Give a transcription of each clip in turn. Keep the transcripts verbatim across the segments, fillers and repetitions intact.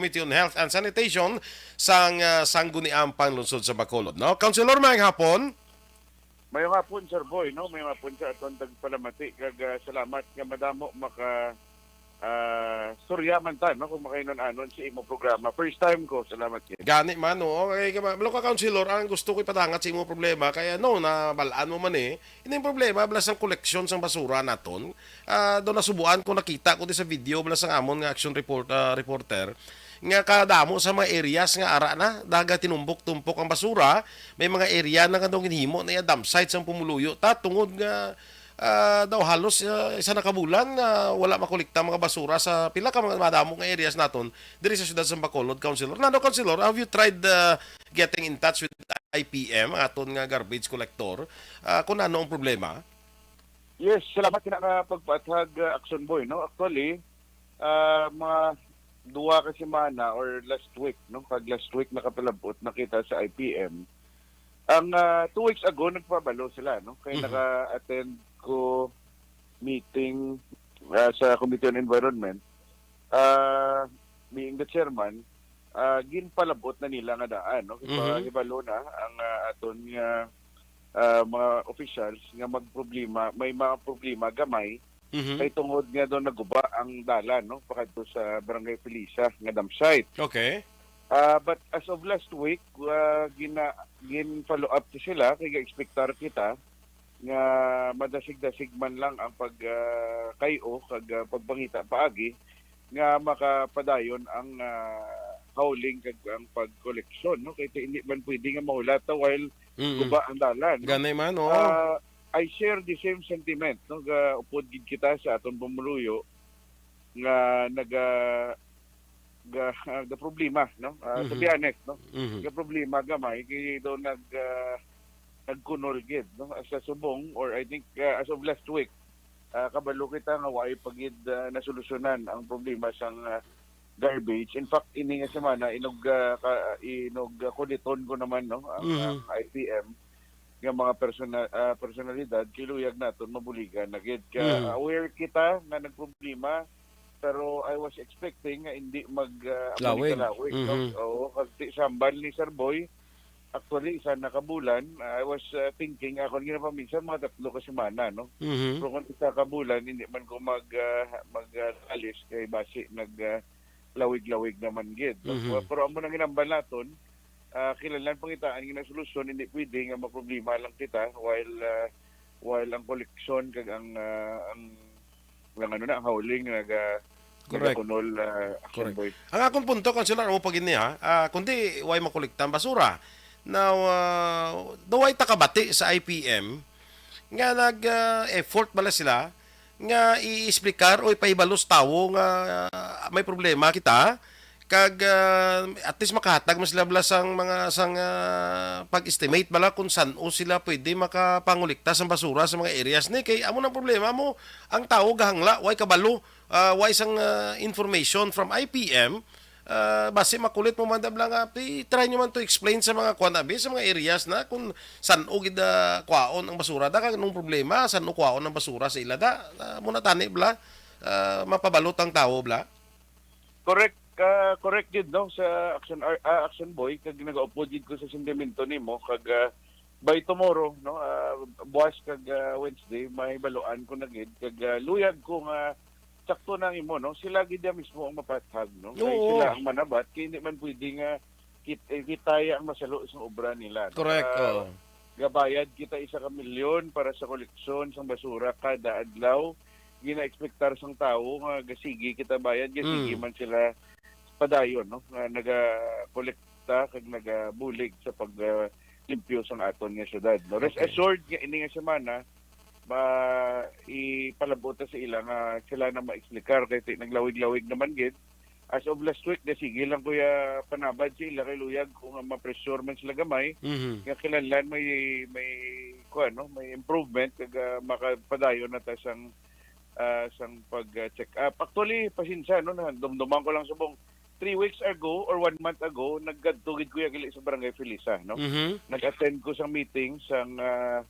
Committee on Health and Sanitation sang, ah, Sangguniang Panlungsod sa Bacolod, no? Councilor, maayong hapon. Mayong hapon, Sir Boy, no? Mayong hapon sa aton tagpalamati, kag, ah, salamat nga madamo maka, ah, storya man ta, no, kung makainon-anon sa imo programa. First time ko, salamat kay. Gani man, oo. Kay, kama-, malo ka, Councilor, ang gusto ko ipadangat sa imo problema, kay ano, nabalaan mo man eh, ining problema, bala sang koleksyon sang basura naton. Ah, do nasubuan ko, nakita ko di sa video, bala sang amon nga action report, ah, reporter, nga kadamo sa mga areas nga ara na, daga tinumbok-tumpok ang basura, may mga area na nga daw ginhimo na iya dump site sang pumuluyo ta, tungod nga, ah, daw halos, ah, isa na ka bulan nga wala makolekta mga basura sa pila ka mga madamo nga areas naton diri sa siyudad sa Bacolod, Councilor. Nano, Councilor, have you tried, ah, getting in touch with I P M, aton nga garbage collector? Ah, kung ano ang problema? Yes, salamat kina nga pagpaathag, ah, Action Boy, no? Actually, ah, mga duwa ka semana or last week, no? Kag last week nakapalabot na kita sa I P M. Ang, ah, two weeks ago nagpabalo sila, no? Kay Mhm. naka-attend ko meeting, ah, sa Committee on Environment. Ah, being the chairman, ah, ginpalabot na nila nga daan, no? Mhm. Ginpahibalo na ang, ah, aton nga, ah, mga officials nga magproblema, may mga problema gamay Mhm. kay tungod nga daw naguba ang dalan, no, pakadto sa Barangay Felisa nga dump site. Okay. Ah, but as of last week, ah, gina, gin-follow up to sila kay ga-expectar kita nga madasig-dasig man lang ang pag, ah, kay-o kag, ah, pagpangita paagi nga makapadayon ang, ah, hauling kag ang pagkoleksyon, no? Kay ti-, hindi man pwede nga mahulata while Mm-mm. guba ang dalan, no? Ganay man, oo. Ah, I share the same sentiment, no? Ga-, upod gid kita sa aton pumuluyo nga naga-, ga-, ga problema, no? Ah, to be Mhm. honest, no? Mhm. Ga problema gamay kay do nag, ah, nagkunol gid, no? Sa subong, or I think, ah, as of last week, ah, kabalo kita nga waay pa gid, ah, nasolusyonan ang problema sang, ah, garbage. In fact, ini nga semana, inog, ah, ka, inog, ah, kuliton ko naman, no, ang, Mhm. ang I P M nga mga personal, ah, personalidad, kay luyag naton mabuligan na gid. Ka, Mhm. aware kita nga nagproblema, pero I was expecting nga hindi mag, ah, Lawig. magkalawig, no? Mhm. Oo, kag ti-, sambal ni Sir Boy, actually, isa na ka bulan, ah, I was, ah, thinking, akon ginapaminsan, mga tatlo ka semana, no? Mhm. Pero kung isa ka bulan, hindi man ko mag, ah, mag, ah, alis kay basi nag, ah, lawig-lawig naman gid, no? Mhm. Pero, pero amo nang ginambal naton, ah, kinahanglan pangitaan nga solusyon, hindi pwede nga maproblema lang kita while, ah, while ang koleksyon kag ang, ah, ang, ang ano na, ang hauling naga, Correct. nagakunol, ah, Action Correct. Boy. Ang akong punto, Councilor, amo pa gid ni, ha? Ah, kundi way makolekta ang basura. Now, ah, daw way ta kabati sa I P M nga nag, ah, effort bala sila nga i-explicar o ipahibalo sa tawo nga, ah, may problema kita, kag, ah, at least makahatag man sila bala sang mga, sang, ah, pag-estimate bala kung san-o sila pwede makapangolekta sang basura sa mga areas ni. Kay amo nang problema mo, ang tawo gahangla, way kabalo, ah, way sang, ah, information from I P M. Ah, basi makulit mo man da bala nga, pi-, try nyo man to explain sa mga kwan, abi, sa mga areas na kung san-o gid, ah, kwaon ang basura da, kag anong problema, san-o kwaon ang basura sa ila da. Ah, muna tani bala, ah, mapabalot ang tawo bala. Correct, ah, correct gid, no, sa Action Ar-, ah, Action Boy, kag nagaupod gid ko sa sentimento nimo, kag, ah, by tomorrow, no, ah, buwas kag, ah, Wednesday, may baluan ko na gid, kag, ah, luyag ko nga sakto na ang imo, no? Sila gid ya mismo ang mapathag, no? Kay Oo. Sila ang manabat, kay hindi man pwede nga kit-, eh, kita ya ang masalo sa obra nila, no? Correct, Ah, oo. gabayad kita isa ka milyon para sa koleksyon sang basura kada adlaw. Gina-expectar sang tawo nga gasigi kita bayad, gasigi Mm. man sila padayon, no? Nga naga-kolekta kag nagabulig sa pag, ah, limpyo sang aton nga syudad, no? Rest Okay. assured nga ini nga semana, ma-, ipalabot ta sa ila nga sila na ma-explicar kay ti-, naglawig-lawig naman gid. As of last week, na sige lang kuya panabad sa ila kay luyag kung ma-pressure man sila gamay, Mhm. nga kinahanglan may, may, kuwan, no? May improvement kag, ah, makapadayon na ta sang, ah, sang pag, ah, check up. Actually, pasensya, no, na dumduman ko lang subong three weeks ago or one month ago, nagkadto gid kuya gali sa Barangay Felisa, no? Mhm. Nag-attend ko sang meeting sang, ah,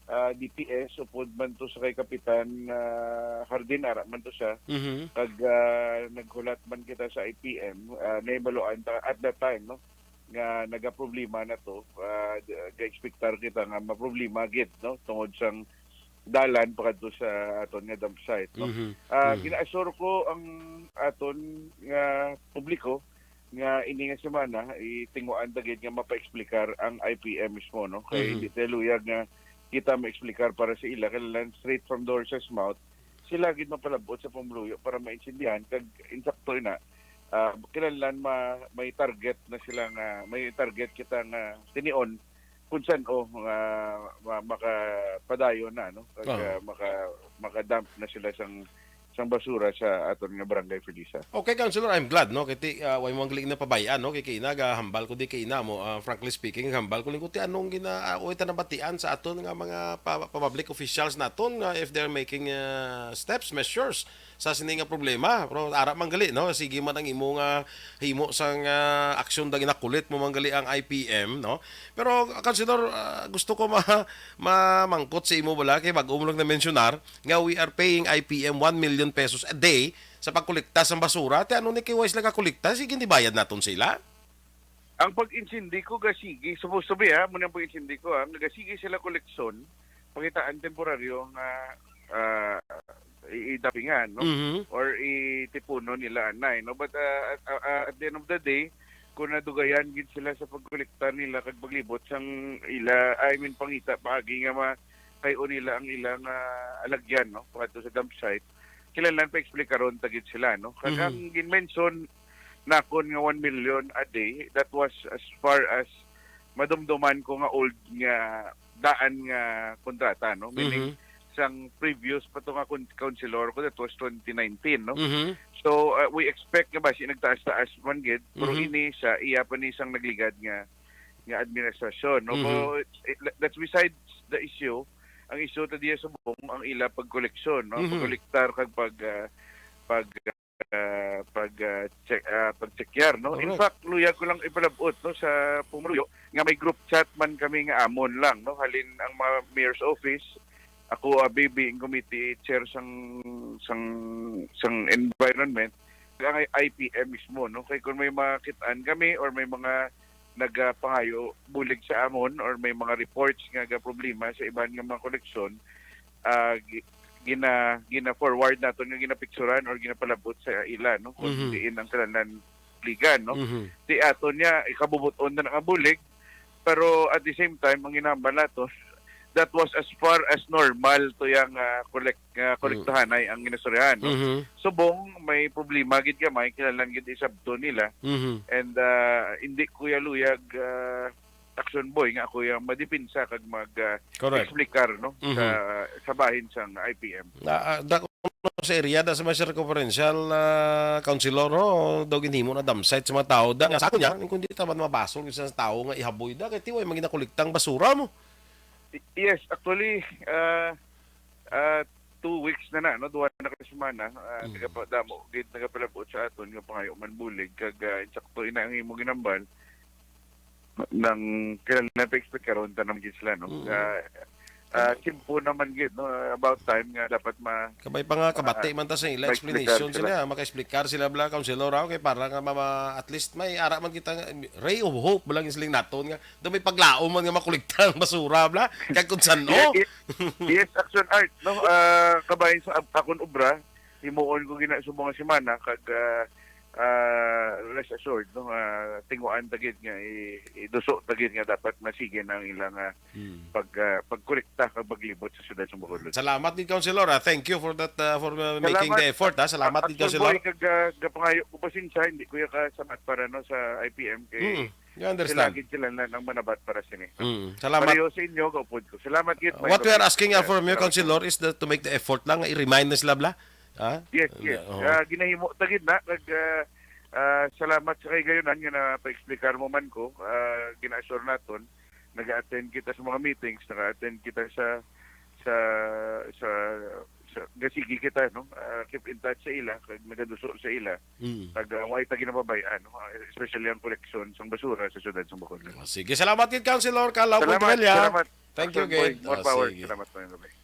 ah, D P S, upod man to sa kay Kapitan, ah, Hardin, ara man to siya. Mhm. Kag, ah, naghulat man kita sa I P M, ah, nahibaluan ta at that time, no, nga nagaproblema na to. Ah, g-, ga-expectar kita nga maproblema gid, no, tungod sang dalan pakadto sa aton nga dump site, no. Mhm. Ah, Mhm. gina-assure ko ang aton nga publiko nga ini nga semana, itinguan ta gid nga mapa-explicar ang I P M mismo, no? Kay Mhm. hindi ta luyag nga kita ma-explicar para sa ila, kinahanglan straight from the horse's mouth, sila gid mapalabot sa pumuluyo para maintindihan, kag insakto ina, ah, kinahanglan ma-, may target na sila nga, may target kita nga tinion kung san-o nga ma-, makapadayon na, no? Kag, Ah. ah, maka-, maka-dump na sila sang, sang basura sa aton nga barangay, Felisa. Okay, Councilor, I'm glad, no? Kay ti, ah, way mo ang galing na pabayaan, no? Kay kaina, gahambal ko di kaina mo, ah, frankly speaking, hambal ko lang ko ti anong gina-, ah, way ta nabatian sa aton nga mga pa-, pa-, public officials naton nga if they're making, ah, steps, measures sa sini nga problema. Pero ara man gali, no? Sige man ang imo nga himo sang, ah, aksyon da ginakulit mo man gali ang I P M, no? Pero, Councilor, ah, gusto ko ma-, mamangkot sa imo bala kay bag-o mo lang na-mensionar nga we are paying I P M one million pesos a day sa pagkolekta sang basura. Ti ano ni kay way sila kakolekta? Sige, di bayad naton sila. Ang pag-insindi ko gasigi, supposed to be, ha, mo nang pag-insindi ko, ha, nagasigi sila koleksyon, pangitaan temporaryo nga, ah, i-, idapingan, no? Mhm. Or itipunon nila anay, no? But, ah, at, ah, ah, at the end of the day, kung nadugayan gid sila sa pagkolekta nila kag paglibot sang ila, I mean, pangita paagi nga ma-, kay-o nila ang ilang, ah, alagyan, no? Pakadto sa dump site, kinahanglan pa eksplikaron ta gid sila, no? Kag Mhm. ang gin-mention nakon nga one million a day, that was as far as madumduman ko nga old nga daan nga kontrata, no? Meaning, Mhm. sang previous pa to nga kon-, councilor ko, that was twenty nineteen, no? Mhm. So, uh, we expect nga basi nagtaas-taas man gid, pero Mhm. ini sa iya pa ni sang nagligad nga, nga administrasyon, no? Mhm. Pero, eh, that's besides the issue. Ang issue ta diya subong ang ila pagkoleksyon, no? Mhm. Pagkolektar kag pag, ah, pag, ah, pag, ah, check, ah, pagtsekyar, no? In Correct. fact, luyag ko lang ipalabot, no, sa pumuluyo nga may group chat man kami nga amon lang, no? Halin ang mga mayor's office, ako, ah, B B, ang committee chair sang, sang, sang environment, ang I P M mismo, no? Kay kung may makit-an kami or may mga nagapangayo bulig sa amon or may mga reports nga gaproblema sa iban nga mga koleksyon, ah, gi-, gina-, gina-forward naton nga ginapicturan or ginapalabot sa ila, no? Kung Mhm. diin ang kalanan ligan, no? Mhm. Di aton niya, ikabubot-on na nga bulig, pero at the same time, ang ginahambal naton, that was as far as normal to yang, ah, collect-, ah, Mm. kolektahanay ang ginastoryahan, no? Mhm. Subong, may problema gid gamay, kinahanglan gid isabton nila. Mhm. And, ah, hindi ko ya luyag, ah, action boy nga ako yang madipinsa kag mag, ah, Correct. explicar, no, Mhm. sa, sa bahin sang I P M. Na, ah, da-, sa area, da sa mga circumferential, ah, councilor, no, daw ginhimo na dump site sa mga tao. Da, nga sa ako niya, kung di ta man mabasol sa tao nga ihaboy da, kay tiway, maginakuliktang basura mo. Y-, yes, actually, ah, ah, two weeks na na, no? Duha na ka semana, ah, Mm. nagapa-, damo gid nagapalabot sa aton nga pangayo man bulig, kag, ah, insakto ina ang imo ginambal, nang kailangan pa explicaron ta naman gid sila, no? Mm. Ah, ah, simple naman gid, no? About time nga dapat ma-, Kabay pa nga, kabati ah, man ta sa ila ma-explicar explanation sila. sila, maka-explicar sila, bla, councilor, ah, okay, para nga ma-, ma-, at least may ara man kita nga, ray of hope, bla, ang siling naton nga, do may paglaom man nga makulikta ang basura, bla, kag kung san-o. Ye-, ye-, yes, Action Art, no? Ah, kabahin sa ak-, akon obra, himuon ko gina subong nga semana, kag, ah, ah, rest assured, no? Ah, tinguan ta gid nga i-, iduso ta gid nga dapat masige na ang ilang, ah, Hmm. pag, ah, pagkolekta kag paglibot sa siyudad sa Bacolod. Salamat gid, Councilor, ah. Thank you for that, ah, for, ah, making Salamat. the effort, ah. Salamat gid, Action Councilor. Boy, kag, ah, gapangayo ko pasensya, hindi ko ya kasamat para, no, sa I P M kay Hmm. You sila understand? gid sila na nang manabat para sini. Mm. Salamat. Pareho sa inyo, kaupod ko. Salamat gid, Uh, Mike. what we are asking, uh, Yes, from you, salamat. Councilor, is the, to make the effort lang, i-remind na sila, bla? Ha? Yes, yes. Oo. Ah, ginahimo ta gid na, kag, ah, ah, salamat sa kaigayonan nga napa-explicar mo man ko. Ah, gina-assure naton, nag-attend kita sa mga meetings, nag-attend kita sa, sa, sa, sa, gasigi kita, no? Ah, keep in touch sa ila, kag nagaduso sa ila. Mm. Kag, ah, way ta ginapabay-an, no? Ah, especially ang koleksyon sang basura sa siyudad sa Bacolod. Ah, sige, salamat gid, Councilor Carl Salamat, August Revilla. salamat. Thank you, Action, boy. Gid. More Ah, power. Sige. Salamat, Boy. Gabay.